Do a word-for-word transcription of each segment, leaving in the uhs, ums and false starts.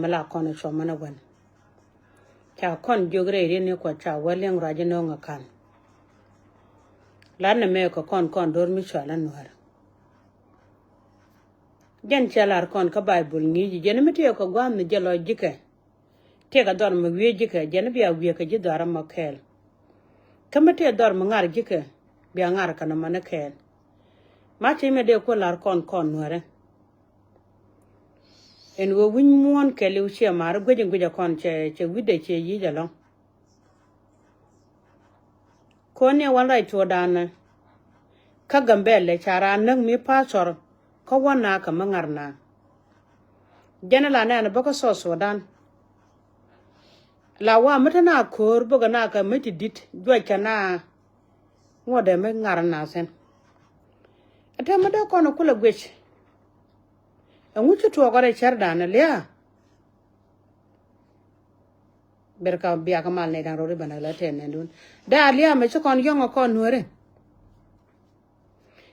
Mi la kɔn cuɔmä ni wän. Ca kɔn jiök rɛy riet ni kuɔth ca wä liɛŋ ruac inɔŋ a ka̱n. Lat ni mɛ kɛ kɔn kɔn do̱r mi cual a nuäär. Jɛn cɛ lar kɔn kä Baibol ŋi̱i̱c jɛn mi tëë kɛ gua̱a̱th mi jɛ lɔ ji̱kɛ. Tëë kɛ dhɔr mi wiee ji̱kɛ jɛn bia wiee kɛ ji̱ dhɔaar ɛmɔ kɛɛl. Kä mi tëë dhɔr mi ŋar ji̱kɛ bia ŋar kɛ nɔmɔ ni kɛɛl. Ma cɛ mi dee ku lar kɔn kɔn nuäärɛ. Ɛn ɣöö wi̱ny muɔ̱ɔ̱n kɛɛliw ciɛ ma̱a̱ri guic in guic a kɔn cɛ cɛ wi̱cdɛ ciɛ yic ɛlɔ̱ŋ. Ko̱n ni wan ruac tuɔɔkdan kä Gambɛlɛ ca raan näk mi pastor kä wä na kɛ mi ŋar na. Jɛn la nɛn bä kä South Sudan. La wa mi te na ko̱o̱r bä kɛ na kɛ mi ti di̱t juɔc kɛ na ŋuɔ̱tdɛ mi ŋar na thi̱n. Ɛ te mi dee kɔn kulɛ guic. Ɛŋu ci tuɔɔk rɛy cärdan ɛ lia̱a̱. Ber ka biak mal nɛy da̱ŋ rɔɔd i̱ bänä la tɛn nɛn dun. Daa lia̱a̱ mɛ ci kɔn yɔ̱ŋ ɛ kɔn nuääri.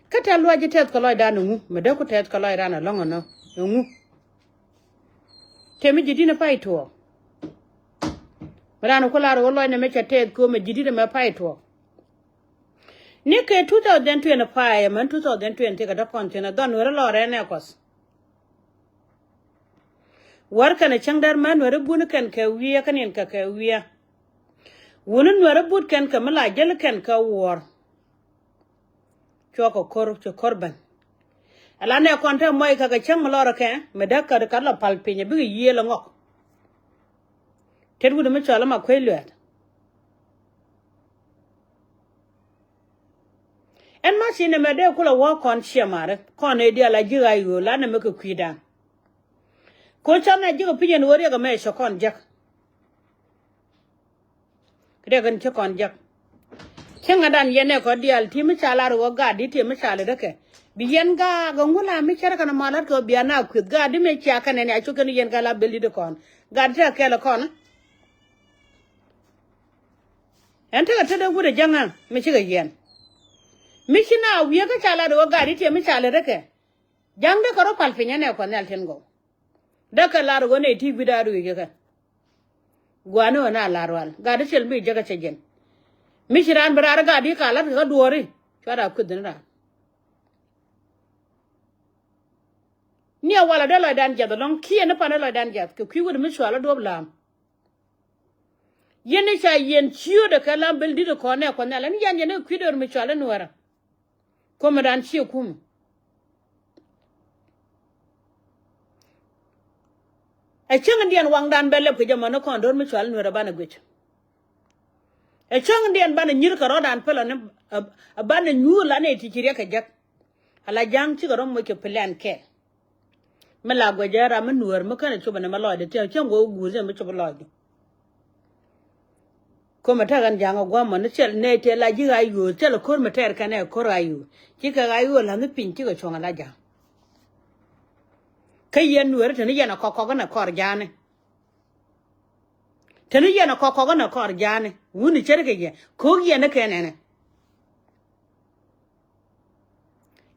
Kä tɛth luac ji̱ tɛth kɛ lɔcdan ɛŋu mɛ dee ku tɛth kɛ lɔcdan ɛlɔ̱ŋ ɛnɔ ɛŋu. Tëë mi ji̱ di̱t ni pay tuɔɔk. Mɛ raan ku lar ɣöö lɔcnɛ mɛ cɛ tɛth köö mɛ ji̱ di̱t mɛ pay tuɔɔk. Ni kɛ two thousand twenty-five ɛmɛn two thousand twenty kɛ däk kɔn thi̱n ɛ dhɔn nuäärä lɔrɛ nɛ kuɔth. Wär kɛn ɛ cäŋ dɛr män nuäri bun kɛn kɛ wiɛ kä niɛn kɛ kɛ wiɛ. Wuni nuäri but kɛn kɛ mi la jäl kɛn kɛ wuɔr. Cuɔ kɛ ko̱r ci ko̱r ben. Ala nɛ kɔn te mɔc kɛ kɛ cäŋ mi lɔr kɛ mi däk kä kat lɔ pal piny bikɛ yiëël ɛ ŋɔk. Tet wut mi cɔl ma kuec luɛt. Ɛn ma ci nɛmɛ dee kulɛ wä kɔn ciɛ marɛ kɔn ɛ dial a ji̱ ɣa̱c ɣöö la nɛmɛ kɛ kui̱dan. Ko can a ji̱ kɛ pi̱c ɛn ɣöö riɛk ɛmɛ cɛ kɔn jäk. Kɛ dee kɛn cɛ kɔn jäk. Cä ŋa̱dan yɛn ɛ kɔ dial ti mi ca lar ɣöö gat di ti mi ca lɛ däkɛ. Bi yɛn gaa gɛ ŋula mi cär kɛn ma lat kɛ ɣöö bia na kueth gat di mi cia kɛn ɛn a cuk kɛn yɛn gaa la bel di di kɔn. Gat di te kɛl kɔn. Ɛn tekɛ tetdä wut ɛ jäŋä mi cikɛ yiɛn. Mi ci na wiee kä ca lat ɣöö gat i̱ tiɛ mi ca lät rɛ kɛ. Ja̱ŋ dee kɛ rɔ pal piny ɛn ɛ kuɔth nhial tin gɔw. Dee kɛ lar ɣöö nɛy ti wi̱cdä a ruëëc kɛ kɛ. Gua̱a̱ni ɣöö na lar rual gat i̱ cil mi jek ɛ cɛ jiɛn. Mi ci raan bi raar gat i̱ ka lat kɛ kä duɔ̱ɔ̱ri. Cuat a kueth ni raan. Ni a walɛ dee lɔcdan jiath ɛlɔ̱ŋ kiɛ ni pan dee lɔcdan jiath kɛ kui̱ wut mi cual ɛ duɔ̱p la̱a̱m. Yɛn ni ca yɛn ciöödɛ kɛ lam bel di̱t kɔn nɛ kuɔth nhial ɛn yɛn yɛn ni kui̱ döör mi cual in wärä. Ko̱mɛ dan cië kum. Ɛ cäŋ diɛn waŋdan bɛ lɛp kɛ jɛ mɔ ni kɔn döör mi cual in wärä banɛ guic. Ɛ cäŋ diɛn banɛ nyir kɛ rɔ̱dan pälä ni ɛ banɛ nyuur la ni ti ci riɛk kɛ jek. Ala ja̱ŋ cikɛ rɔ̱ moc kɛ plan kɛɛl. Mi la guɛcɛ ram mi nuäär mi känɛ cop ɛn ɛmɛ lɔcdɛ tiɛɛk cäŋ go̱o̱k guur cɛ mi cop lɔcdu. Ko̱mɛ tɛk ɛn ja̱ŋ ɛ gua̱a̱mɔ ni cɛl nɛy tëë la ji̱ ɣa̱c ɣöö cɛl ɛ ko̱r mi tɛɛr kɛn ɛ ko̱r ɣa̱c ɣöö cikɛ ɣa̱c ɣöö la̱th ni piny cikɛ cuɔ̱ŋ ɛ la ja̱ŋ. Kä yɛn nuäär tɛn yɛn ɛ kɔk kɔk ɛn ɛ kɔr ja̱a̱ni. Teni yɛn ɛ kɔk kɔk ɛn ɛ kɔr ja̱a̱ni wuni ce̱tkɛ yɛ ko̱k yɛn ɛ kɛn ɛnɛ.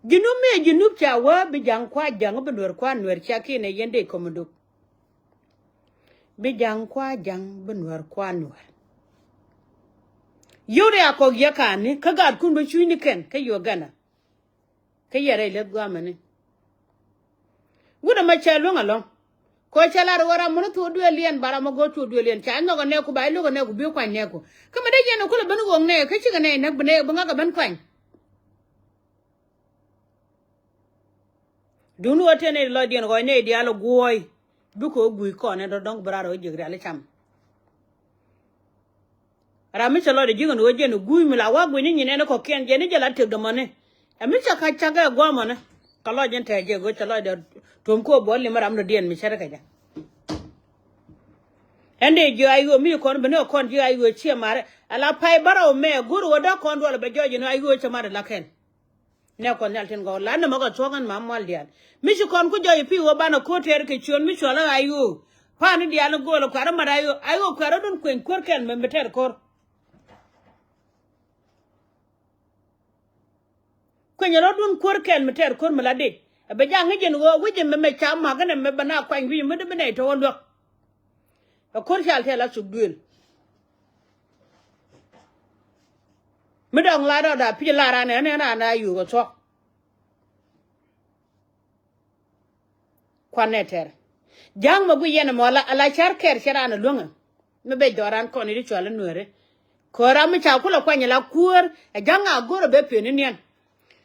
Ji̱ nup mëë ji̱ nup ca wä bi ja̱ŋ kua ja̱ŋ bi nuɛr kua nuɛr ca kiɛn ɛ yɛn dee ko̱m duk. Bi ja̱ŋ kua ja̱ŋ bi nuɛr kua nuɛr. Yio̱w dee a kɔk yɛ ka̱a̱ni kä gaatkun bi cucni kɛn kä Uganda. Kä yɛ rɛy leth gua̱a̱mɛni. Wut ɛmɛ cɛ luäŋ ɛlɔ̱ŋ. Kɔ cɛ lar ɣöö ram muni thuɔɔk duëël liɛn ba ram mɔ go̱o̱r thuɔɔk duëël liɛn ca nhɔk ɛ nɛɛku ba i̱ lo̱k ɛ nɛɛku bi kuany nɛɛku. Kä mi dee yɛn ɛ kulɛ ben ɣöŋ nɛɛk kä cikɛ nɛy näk bi nɛɛk bi ŋa̱k ɛ ben kuany. Duŋni ɣöö tëë nɛy lɔcdiɛn ɣɔc nɛy diaal ɛ guɔ̱ɔ̱c. Bikɛ ɣöö gui̱i̱c kɔn ɛn rɔ̱ dɔ̱ŋ bi raar ɣöö jiäk rial i̱ cam. Ram mi cɛ lɔcdɛ ji̱ kɛn ɣöö jɛn ɛ gui̱i̱c mi la wa̱a̱ gui̱ny ni nyin ɛn ɛ kɔ̱kiɛn jɛn i̱ jɛ la tëkdɛ mɔni. Ɛ mi cɛ ka̱c cak ɛ gua̱a̱mɔni. Kɛ lɔc in tɛɛ jɛ ɣöö cɛ lɔcdɛ tuɔ̱m ko̱o̱p bɔl limä ram dɔ̱diɛn mi cɛr kɛ jɛ. Ɛn dee jiö a ɣöö mi kɔn bi ni kɔn jiö a ɣöö ciɛ marɛ. Ala pay bärɔw mɛ go̱r ɣöö dee kɔn duɔl bɛ jɔɔc in a ɣöö cɛ marɛ la kɛn. Nɛ kɔn nhial tin gɔw la nɛ mɔ kɛ thuɔ̱k ɛn ma mual diaal. Mi ci kɔn ku jɔɔc pi ɣöö banɛ ko̱r tɛɛr kɛ ciöön mi cuɔl a ɣöö. Pa̱a̱ni diaal ni go̱o̱l kuɛ̈rä mat a ɣöö a ɣöö kuɛ̈rä dun kueny kuäär kɛl mɛ mi tɛɛr ko̱r. Kueny rɔ̱dun kuäär kɛl mi tɛɛr ko̱r mi la dee. Ɛ bɛ ja̱ ŋi̱c jɛn ɣöö wi̱c jɛ mɛmɛ ca ma̱k ɛn ɛmɛ bɛ na kuany wi̱c mi dee bi nɛy tɔ̱ wä luäk. Ɛ ko̱r cal tɛl a thuk duëël. Mi dɔ̱ŋ la dɔ̱da pi̱c la ran ɛn ɛn an a yio̱o̱k ɛ thuɔ̱k. Kuan nɛ tɛr ja̱a̱ŋ mɛ guic yɛn ɛmɔ ala, ala ca̱r kɛɛr cɛ raan ɛ luäŋɛ. Mi bɛ jɔɔran kɔn i̱ di cual i̱ nueeri. Kɛ ram mi ca kulɛ kuany ala kuäär ɛ ja̱ŋ a go̱r ɛ bɛ pi̱en i̱ niɛn.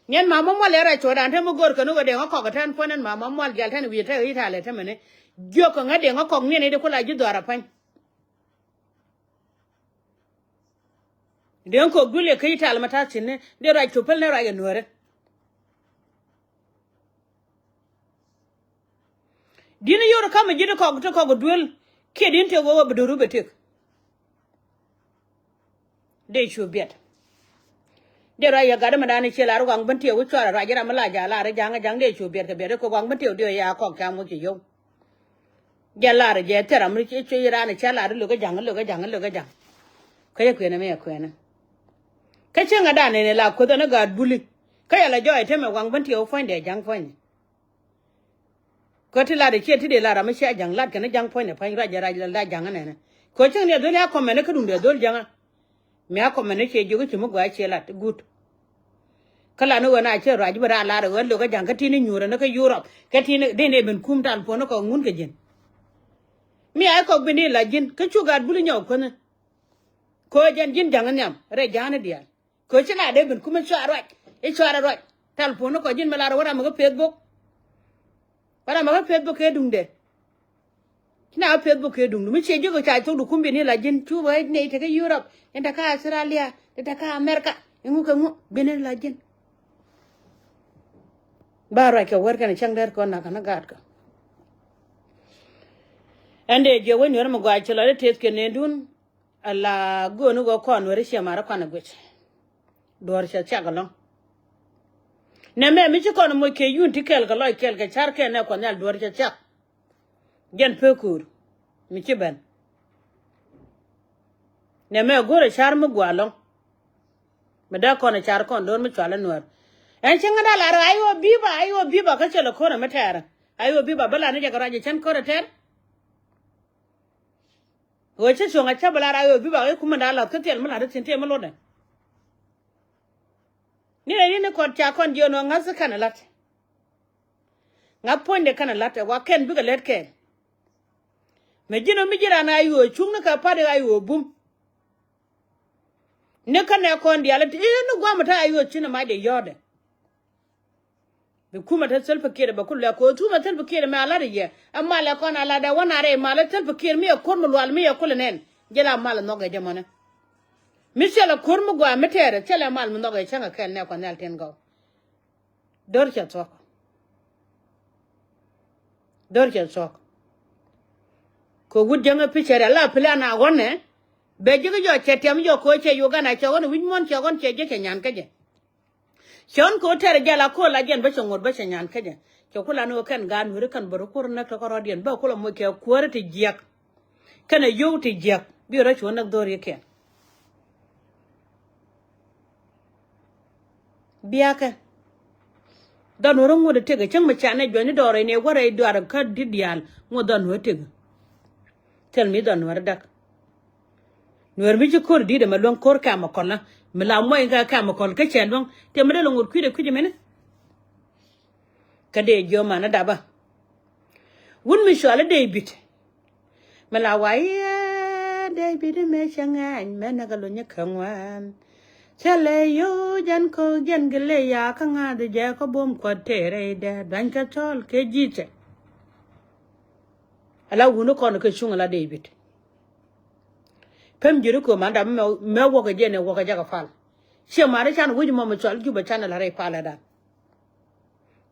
Niɛn mama mual yɛ rɛc cuɔ̱ɔ̱dan te mi go̱r kɛn wä deŋä kɔk ɛ tɛn puɔ̱n ɛn mama mual jal tɛn wi̱i̱ te i̱ talɛ te mɛni. Jiök kɛ ŋä deŋä kɔk niɛn i̱ di kula ji̱ dhɔaar ɛ pa̱ny. Deŋ kok duël yɛ kä i̱ tal ma ta̱th thi̱n ni dee ruac cop päl ni ruac ɛ nuäärä. Di̱n i̱ yor kamɛ ji̱ ti kɔk ti kɔk duël kiɛ di̱n tëk wä wä bi do̱ru bɛ tëk. Dee cu biɛt. Dee ruac yɛ gat mi dan i̱ ciɛ lar waŋ ben tiɛw i̱ cuarɛ ruac i̱ ram mi la ja̱ lar i̱ ja̱ŋ i̱ ja̱ŋ dee cu biɛt kɛ biɛt i̱ kɛ waŋ ben tiɛw diɛ yaa kɔk cam wä ci yio̱w. Jɛ lar jɛ thil ram mi ci ran cɛ lar lo̱k kä ja̱ŋ lo̱k kä ja̱ŋ lo̱k kä ja̱ŋ. Kä yɛ kuɛnɛ mi yɛ kuɛnɛ. Kä cieŋ a dan nɛnɛ la kuoth ɛn a gaat buli. Kä yɛ la jɔɔc temɛ waŋ ben tiɛw puɔ̱nydɛ ja̱ŋ puɔ̱nydɛ. Kä ti lat ɛ ciɛ ti dee lat ram mi cia ja̱ŋ lat kɛn ja̱ŋ puɔ̱nydɛ puɔ̱ny ruac jɛ rac la ja̱ŋ nɛnɛ. Kɛ cieŋ ni a dhol ya kɔmɛn kä duŋdɛ dhol ja̱ŋ a. Mi a kɔmɛn ni ciɛ jiök i̱ ci mi gua̱a̱ ciɛ lat gut. Kä la ni ɣöö na cä ruac bi raa lar ɣöö lo̱k kä ja̱ŋ kä ti̱n i̱ nyuurä ni kä Yurop kä ti̱n i̱ dee ni ben kum tal puɔ̱n ni kɔk ŋun kɛ ji̱n. Mi a i̱ kɔk bi ni la ji̱n kä cu gaat buli nyɔk kuänh. Kɛ ɣöö jɛn ji̱n ja̱ŋ nhiam rɛy ja̱a̱n i̱ diaal. Kɛ ɣöö ci la dee ben kum i̱ cua ruac i̱ cua ruac tal puɔ̱n ni kɔk ji̱n mi lar ɣöö ram mi kä Facebook. Ba ram mi kä Facebook kɛ duŋdɛ. Ci na kä Facebook kɛ duŋdu mi ciɛ jiök ca thok du kum bi ni la ji̱n cu bä nɛy tekä Yurop in tekä Australia in tekä America in ŋu kɛ ŋu bi ni la ji̱n. Ba ruac kɛ wär kɛn cäŋ dɛr kɔn nak kɛn gaat kä. Ɛn dee jiɛ wä nuɛr mi guac ci lɔ dee teth kɛ nendun. Ala gööni ɣöö kɔn nuɛr ciɛ mar kuan ɛ guic. Duɔ̱ɔ̱r cɛ thiak ɛlɔ̱ŋ. Nɛ mɛ mi ci kɔn moc kɛ yun ti kɛl kɛ lɔc kɛl kɛ car kɛn nɛ kuan nhial duɔ̱ɔ̱r cɛ thiak. Jɛn pek ko̱o̱r mi ci ben. Nɛ mɛ go̱rɛ car mi gua̱a̱ lɔ̱ŋ. Mi dee kɔn car kɔn do̱r mi cual i̱ nuäär. Ɛn cieŋ in da̱a̱ lar ayɔ bi̱i̱ba ayɔ bi̱i̱ba kä cɛ lɛ ko̱rɛ mi tɛɛrɛ. Ayɔ bi̱i̱ba bä lar ni jɛ kɛ ruac jɛ cɛn ko̱rɛ tɛɛr. Ɣöö cä cuɔ̱ŋ a cä bä lar ayɔ bi̱i̱ba ɣöö kumɛ da̱a̱ la̱th kä thil mi la̱t i̱ thi̱n tëë mi luɔtdɛ. Ni rɛy ni kɔn ca kɔn jiön ɣöö ŋa̱th i̱ kɛn i̱ la̱t. Ŋa̱th puɔ̱nydɛ kɛn a la̱t ɛ wa kɛn bikɛ lät kɛɛl. Mɛ ji̱n ɔ mi ji̱ ran a yuɔɔ cuŋni kɛ pa̱t ɛ a yuɔɔ bum. Ni kä nɛ kɔn diaal i̱ ni gua̱a̱m ɛ ta̱a̱ a yuɔɔ ci ni macdɛ yɔ̱ɔ̱dɛ. Bi kumɛ te Salva Kiir ɛ bɛ ku luɛk ko̱ thumɛ Salva Kiir mɛ a la̱t ɛ yɛ ɛ mal ɛ kɔn a la̱t ɛ wä na rɛy mal ɛ Salva Kiir mi ɛ ko̱r mi lual mi ɛ kulɛ nɛn jɛ la mal ɛ nhɔk ɛ jɛ mɔnɛ. Mi cɛ lɛ ko̱r mi gua̱a̱m mi tɛɛrɛ cɛ lɛ mal mi nhɔk ɛ cäŋ ɛ kɛl nɛ kɔn nhial tin gɔw. Dör cɛ thuɔ̱k. Dör cɛ thuɔ̱k. Kɛ wut jäŋä picture ala plan a ɣɔnɛ. Bɛ ji̱ kä jɔɔ cɛ tiam jɔɔ kɛ ɣöö cɛ Uganda cɛ ɣɔn wi̱c muɔ̱n cɛ ɣɔn cɛ ji̱ cɛ nyan kä jɛ. Cɛ ɣɔn kɛ ɣöö tɛrɛ jɛ la ko̱o̱l la jɛn bä cɛ ŋot bä cɛ nyan kä jɛ. Cɛ ku la ni ɣöö kɛn gaat nueri kɛn bä rɔ kuɔr näk tɔ̱ kä rɔ̱diɛn bä kulɛ moc kɛ kuäärä ti jiäk. Kɛnɛ yio̱w ti jiäk bi rɔ cuɔ̱n näk dho̱r yikɛn. Biakɛ. Dhɔn wä rɔ ŋuɔ̱t ɛ tëk ɛ cäŋ mi canɛ juɔ̱ny ni dɔɔrɛ ni wä rɛy duar kä di̱t diaal ŋuɔ̱t dhɔn wä tëk. Thil mi dhɔn wä rɔ däk. Nuɛr mi ci ko̱r di̱t ɛmɛ luäŋ ko̱r kɛmɛ kɔlä mi la muɔc kɛ kɛmɛ kɔl kä cɛ luäŋ tëë mi dee lɔ ŋuɔ̱t kui̱dɛ kui̱dɛ mini. Kä dee jiö manä dapä. Wun mi cuali David. Mi la wa i̱ David mëë cɛ ŋɛny mëë näk a luny kä ŋuan. Cɛ lɛ yo̱o̱ jɛn ko̱k jɛn gilɛ ya kä ŋa̱th jɛ kä buɔ̱m kuɔt tëë rɛydɛ duany kä thɔl kɛ ji̱cɛ. Ala wuni kɔn kɛ cuŋ ala David. Pem ji̱ ri ko̱o̱m an dap mɛ wäkɛ jɛn ɛ wäkɛ jakɛ pal. Ciɛ mari can wi̱c mɔ mi cual Jubɛ can ala rɛy pal ɛ dan.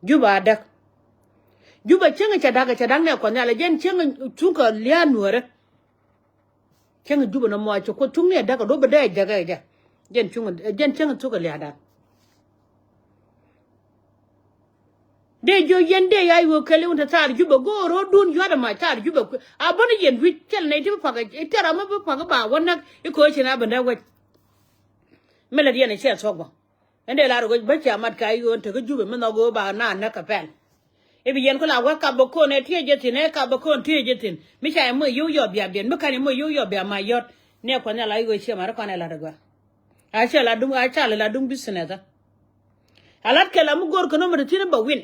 Jubɛ a däk. Jubɛ cieŋ cɛ da̱k cɛ da̱k nɛ kuɔth nhial jɛn cieŋ cuŋ kɛ lia̱a̱ nuäärä. Cieŋ Jubɛ nɔmɔ a ci kuoth cuŋ ni a däk a duɔ̱p bɛ dee a jäk ɛ jɛ. Jɛn cuŋ jɛn cieŋ thuk kɛ lia̱a̱ da̱k. Dee jiök yɛn dee ya yuɔk kɛl i̱ wun te thaar Jubɛ go̱o̱r ro̱o̱dun yua̱t ɛma thaar Jubɛ kui̱ a bäni yɛn wi̱c thil nɛy ti bi pa̱k ɛ thil ram mi bi pa̱k ɛ ba wä näk i̱ köö ci na ben dee wec. Mi lät yɛn ɛ ciɛ thuɔ̱k bä. Ɛn dee lar ɛ wec bä cia mat ka i̱ ɣöö ɛn tekä Jubɛ mi nhɔk ɣöö ba na näk kɛ pɛl. I̱ bi yɛn ku la wä kap bä ko̱n ɛ tiee jɛ thi̱n, ɛ kap bä ko̱n tiee jɛ thi̱n. Mi ca yɛ moc yio̱w yɔp bia biɛn, mi ka̱n yɛ moc yio̱w yɔp bia ma yɔt. Nɛ kuɔth ni ala i̱ ɣöö ciɛ ma ri kɔn ɛ la̱t ɛ gɔaa. A cɛ la duŋ, a ca la duŋ business ɛ. A la̱t kɛ la mi go̱o̱r kɛ nɔ mi ti thi̱n i̱ bä win.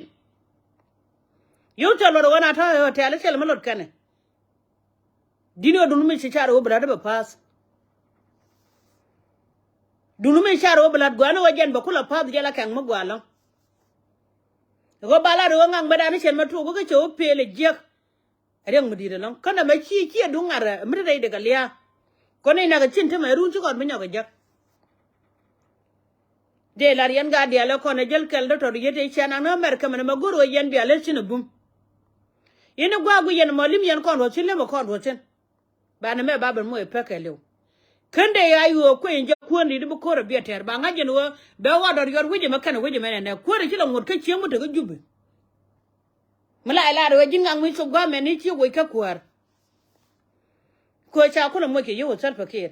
Yio̱w cɛ luɔt ɛ ɣöö na ta̱a̱ ɛ hotel i̱ cɛ la mi luɔt kɛn ɛ. Di̱t ni ɣöö duŋdu mi ci car ɣöö bi la̱t bɛ pa̱a̱th. Duŋdu mi car ɣöö bi la̱t gua̱a̱ni ɣöö jɛn bɛ kulɛ pa̱a̱th jɛ la kɛŋ mi gua̱a̱ lɔ̱ŋ. Ɣöö ba la̱t ɣöö ŋa̱ŋ bɛ da̱a̱n i̱ cɛn mɛ tuɔɔk kä cɛ ɣöö pëël ɛ jiäk. Riɛŋ mi di̱i̱t ɛlɔ̱ŋ kä nɛmɛ ci ci ɛ duŋ ŋa̱r ɛ mi te rɛy dek ɛ lia̱a̱. Kɔn i̱ nak ɛ cin te mɛ run ci kɔn bi nyɔk ɛ jäk. Dee lar yɛn gaat diaal ɛ kɔn ɛ jäl kɛl dɔ̱tɔr yet ɛ cian ak ni America mɛn ɛmɛ go̱r ɣöö yɛn bia leth cin ɛ bum. Yɛn i̱ gua̱a̱k guic yɛn ɛmɔ li̱m yɛn kɔn ruɔ̱th cin li̱m ɛ kɔn ruɔ̱th cin. Banɛ mɛ ba ben moc ɛ pek kɛɛliw. Ken dee ya yuɔɔk kueny jɛ kuäär ni di bi ko̱r ɛ biɛ tɛɛr ba ŋa̱c jɛn ɣöö bɛ ɣɔt dɔr yɔt wec ɛmɛ kɛn ɛ wec ɛmɛ nɛnɛ kuäär ɛ ci la ŋot kä cieŋ mi te kä Jupi. Mi la ɛ lar ɣöö ji̱n ŋaŋ mi cop gua̱a̱mɛn ni ci woc kä kuäär. Köö ca kulɛ moc kɛ yio̱w ɛ Salva Kiir.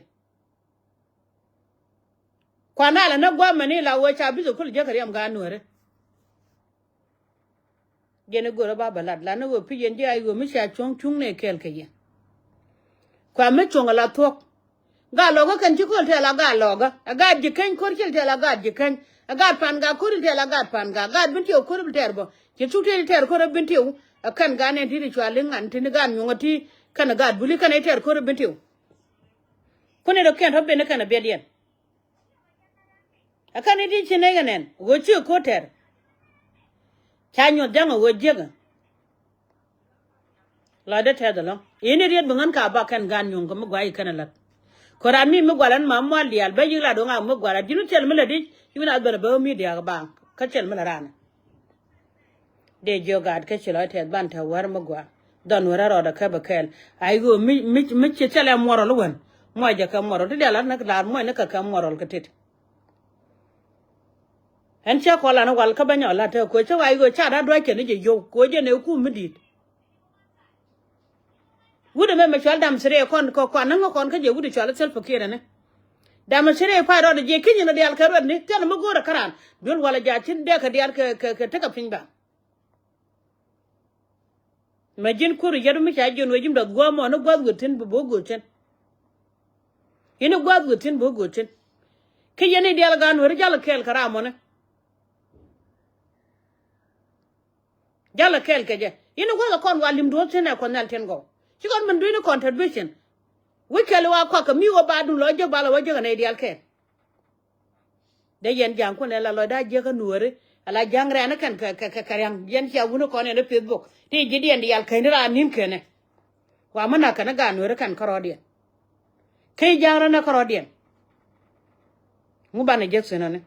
Kuan a la ni gua̱a̱mɛn ni la ɣöö ca bi̱th ɛ kulɛ jiäk kɛ riɛm gaat nuääri. Jɛn i̱ go̱rä ba bɛ lat la ni ɣöö pi̱c yɛn ji̱ a ɣöö mi ca cuɔ̱ŋ cuŋ ni kɛɛl kɛ yɛn. Kua mi cuɔ̱ŋ ɛ la thuɔ̱k. Gaat lɔkä kɛn ci ko̱r tɛl a gaat lɔkä. Ɛ gaat ji̱ keny ko̱r cil tɛl a gaat ji̱ keny. Ɛ gaat pan gak ko̱r il tɛl a gaat pan gak. Gaat bin tiɛw ko̱r bi tɛr bä. Ci thuk tɛl tɛr ko̱r bin tiɛw. Ɛ kɛn gaat nɛn ti ti cua liŋ ŋan ti ni gaat nyuɔ̱ŋä ti kɛn ɛ gaat buli kɛn ɛ tɛr ko̱r bin tiɛw. Kun in rɔ kɛn rɔ ben kɛn ɛ biɛt yɛn. Ɛ kɛn i̱ ti ci nɛy kɛ nɛn ɣöö ci ko̱r tɛr. Ca nyuɔ̱th ja̱ŋ ɛ ɣöö jiäkä. Lɔcdä tɛth ɛlɔ̱ŋ. I̱ni riet bi ŋän ka bak kɛn gan nyuɔ̱ŋ kɛ mi gua̱c i̱ kɛn ɛ la̱t. Kɛ raan mi mi gua̱l ɛn ma mual diaal bä yi̱k la do̱ŋ ak mi gua̱l a ji̱n wä thil mi lät i̱ ci win a dhɔn ɛ bä mi diaak baŋ kä thil mi lät raan. Dee jiök gaat kä ci lɔc tɛth ban te wär mi gua̱a̱ dhɔn wär a rɔɔdɛ kɛ bä kɛɛl. A i̱ ɣöö mi, mi, mi ci thilɛ muɔrɔl i̱ wän muɔc jɛ kɛ muɔrɔl ti diaal lat ni laar muɔc ni kɛ kɛ muɔrɔl kɛ tet. Ɛn cä kɔn lan wal kä bä nyɔk la̱t te koc cä wa i̱ ɣöö ca da̱ duac kɛn i̱ jɛ yio̱w koc jɛ nɛ kum mi di̱i̱t. Wut ɛmɛ mɛ cual dam sirɛ kɔn kɔ kuan näŋä kɔn kä jɛ wut cual thil pä kiɛt ɛnɛ. Dam sirɛ pa rɔɔdɛ jɛ ki̱ny in diaal kɛ ruɛtni thil mi go̱o̱rɛ kä raan duel wal a jaat cin dee kɛ diaal kɛ, kɛ, kɛ tekɛ piny ba. Mɛ ji̱n kur yɛt mi ca ji̱n wee ji̱ mi dɔth gua̱a̱mɔ ni gua̱th wet thi̱n bi bo̱o̱k go̱o̱k thi̱n. Yɛn i̱ gua̱th wet thi̱n bo̱o̱k go̱o̱k thi̱n. Kä yɛn i̱ diaal gaan weri jal kɛɛl kɛ ram mɔni. Jalɛ kɛɛl kɛ jɛ. Yɛn i̱ gua̱th ɛ kɔn wa lim duɔ̱ɔ̱th thi̱n ɛ kuɔth nhial thi̱n gɔw. Ci kɔn min dui̱ni contribution. Wi̱c kɛl i̱ wa kuak kɛ mi ɣöö ba duun lɔ jiäk ba lɔ wä jiäk ɛ nɛy diaal kɛɛl. Dee yɛn ja̱a̱ŋ kun ɛ la lɔcdä a jiäk kä nuääri. Ala ja̱a̱ŋ rɛɛn kɛn kɛ, kɛ, kɛ, kɛ ria̱ŋ. Yɛn cia wun kɔn ɛn ɛ Facebook. Ti ji̱ diɛn diaal käny raan ni̱n kɛnɛ. Wa mi nak kɛn ɛ gaat nuääri kɛn kärɔɔdiɛn. Kä i̱ ja̱a̱ŋ rɛn ɛ kärɔɔdiɛn. Ŋu banɛ jek thi̱n ɔni.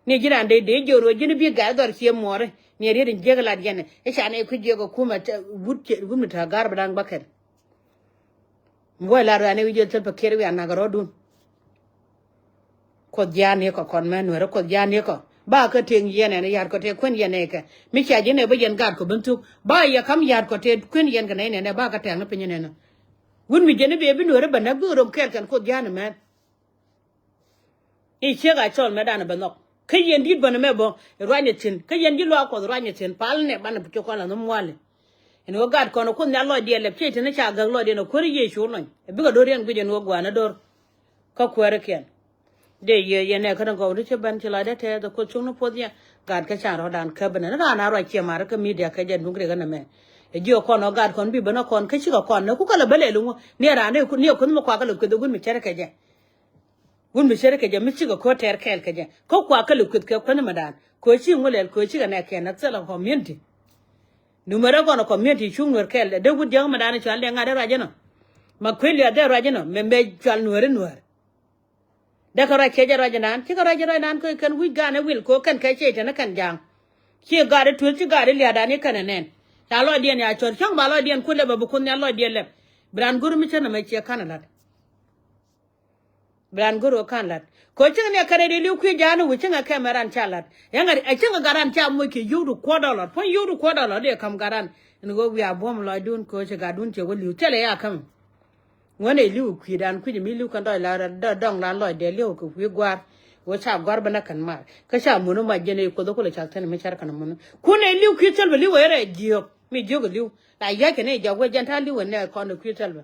Ni ji̱n an dee dee jiök ruɔ̱c ji̱n bi gat dhɔr cie muɔɔri. Ni riet in jiäk lat yɛn i̱ ca nɛy kui̱ jiäk ɛ kumɛ wut, wut mi te ga̱r bi da̱ŋ bäkɛl. Mi wä ila ruaani wi̱c jɛ thil pɛ kiɛt wi̱i̱ a nak rɔ̱dun. Kuoth jiaani kɔ kɔn mɛ nuɛrɛ kuoth jiaani kɔ ba kä tieŋ yɛn ɛn ya̱r kɔ tëë kuën yɛn ɛ kɛ mi cia ji̱n ɛ bä yɛn gaat kɔ bin thuk ba yɛ kam ya̱r kɔ tëë kuën yɛn kɛ nɛy nɛn ɛ ba kä tɛ̈ŋ ni piny nɛn. Wut mi jiɛn i̱ bee bi nuɛrɛ bä näk bi rom kɛɛl kɛn kuoth jiaani mɛn. I̱ ciek a cɔl mɛ danɛ bɛ nhɔk kä yɛn di̱t bänɛ mɛ bä. Ruanyɛ thi̱n kä yɛn ji̱ luaak kuɔth ruanyɛ thi̱n pal nɛ banɛ cok kɔn la nhom muali. Ɛn ɣöö gat kɔn ɛ kuoth nhial lɔcdiɛn lɛp ciec teni ca gäk lɔcdiɛn ɛ kuäär Yecu lɔny ɛ bikɛ do̱r yɛn guic ɛn ɣöö gua̱a̱n ɛ do̱r. Kä kuäärikiɛn dee yiëë yɛn nɛ kä ni gɔw ni ci ben ci lɔcdä tɛɛth ɛ kuoth cuŋni puɔth yɛ. Gat kä can rɔ̱dan käp ɛnɛ ni raan a ruac ciɛ ma̱r kä midia kɛ jɛ duŋ rik ɛn ɛmɛ. Ɛ jiök kɔn ɔ gat kɔn bi ben ɔ kɔn kä cikɛ kɔn nɛ ku kɛ lɛ bä lɛl iŋu ni ɛ raan ni ɛ kuoth mi kuak kɛ lɛ kueth ɛ gui̱n mi cärɛ kɛ jɛ. Wun mi ceri kɛ jɛ mi cikɛ ko̱r tɛr kɛɛl kɛ jɛ kä kua kä li kueth kɛ kuänh mɛ daan ko̱ ci ŋu lɛl ko̱ cikɛ nɛ kɛn a thil a community. Numɛ rɛ gɔn a community cuŋ nuɛr kɛɛl dee wut jiäk mɛ daan cual dee ŋa̱t dee ruac ɛnɔ. Ma kueth liath dee ruac ɛnɔ mɛ mɛ cual nuɛri nuɛr. Dee kɛ ruac kɛ jɛ ruac ɛnan cikɛ ruac ruac ɛnan ko̱ kɛn wi̱c gaan ɛ wil ko̱ kɛn kɛ ciey tɛn ɛ kɛn ja̱a̱ŋ. Ci gaat ɛ tueth ci gaat ɛ liath daan i̱ kɛn ɛ nɛn. Ca lɔcdiɛn ya cɔr cäŋ ba lɔcdiɛn ku lɛp ɛ bi kuoth nhial lɔcdiɛn lɛp. Bi raan go̱r mi cä nɛmɛ ciɛ ka̱n ɛ la̱t. Bi raan go̱r ɣöö ka̱n la̱t kɛ ɣöö cäŋ ni a kɛn rɛy dee li̱w kui̱ ja̱a̱n ni wä cäŋ a kɛmɛ ran ca la̱t. Yɛn a cäŋ a gat ran ca moc kɛ yio̱w ti kuɔ̱r dɔlɔr puɔ̱ny yio̱w ti kuɔ̱r dɔlɔr dee ka̱m gat ran. Ɛn ɣöö wiaa buɔ̱m lɔcdun kɛ ɣöö cɛ gatdun cɛ wä li̱w thilɛ ya käm. Ŋuäni li̱w kui̱dan kui̱c mi li̱w kɛn dɔc la dɔŋ la lɔc dee li̱w kɛ kui̱ gua̱a̱r. Wä ca gɔ̱a̱r bä nä kän mar kä ca muni ma jɛn i̱ Kuoth kulɛ cak thin mi car kän muni. Kun ɛ li̱w kui̱ thil bä li̱w ɛ rɛ jiök mi jiök ɛ li̱w. La yac kɛ ni jɔk wä jɛn ta̱a̱ li̱w ɛ nɛ kɔn ɛ kui̱ thil bä.